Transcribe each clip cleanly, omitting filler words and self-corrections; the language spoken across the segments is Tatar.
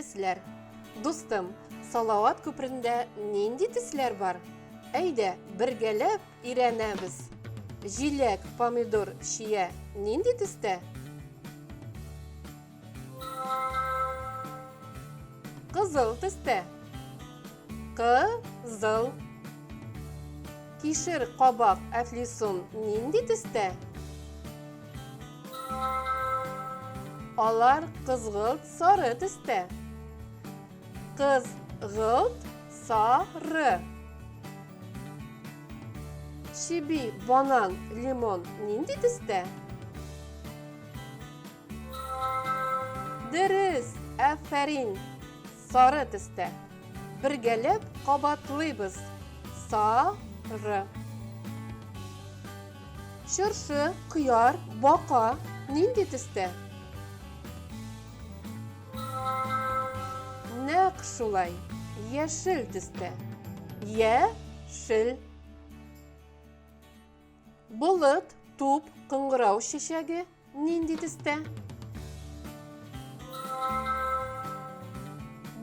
төсләр. Дустым, салават күперендә нинди төсләр бар? Әйдә, бергәләп өйрәнәбез. Җиләк, помидор, чия нинди төстә? Кызыл төстә. Кызыл. Кишер, кабак, әфлисун нинди төстә? Алар кызгылт сары төстә. Кызгылт сары. Чиби, банан, лимон нинди төстә? Дөрес, афәрин! Сары төстә. Бергәләп кабатлыйбыз. Сары. Чыршы, кыяр, бака нинди төстә? Нәкъ шулай, яшел төстә. Яшел. Болыт, туп, кыңгырау чәчәге нинди төстә?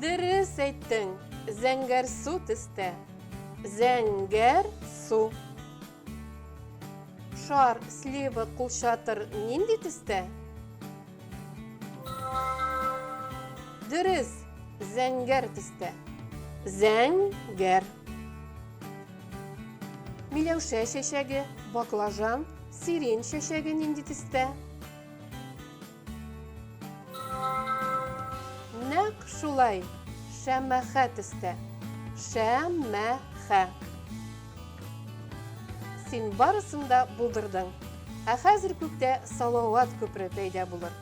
Дөрес әйттең, зәңгәр су төстә. Зәңгәр су. Шар, слива, кулчатыр нинди төстә? Дөрес, зәңгәр төстә. Зәңгәр. Миләүшә чәчәге, баклажан, сирень чәчәге нинди төстә? Нәкъ шулай, шәмәхә төстә. Шәмәхә. Син барысын да булдырдың. Ә хәзер күктә салават күпере пәйда булыр.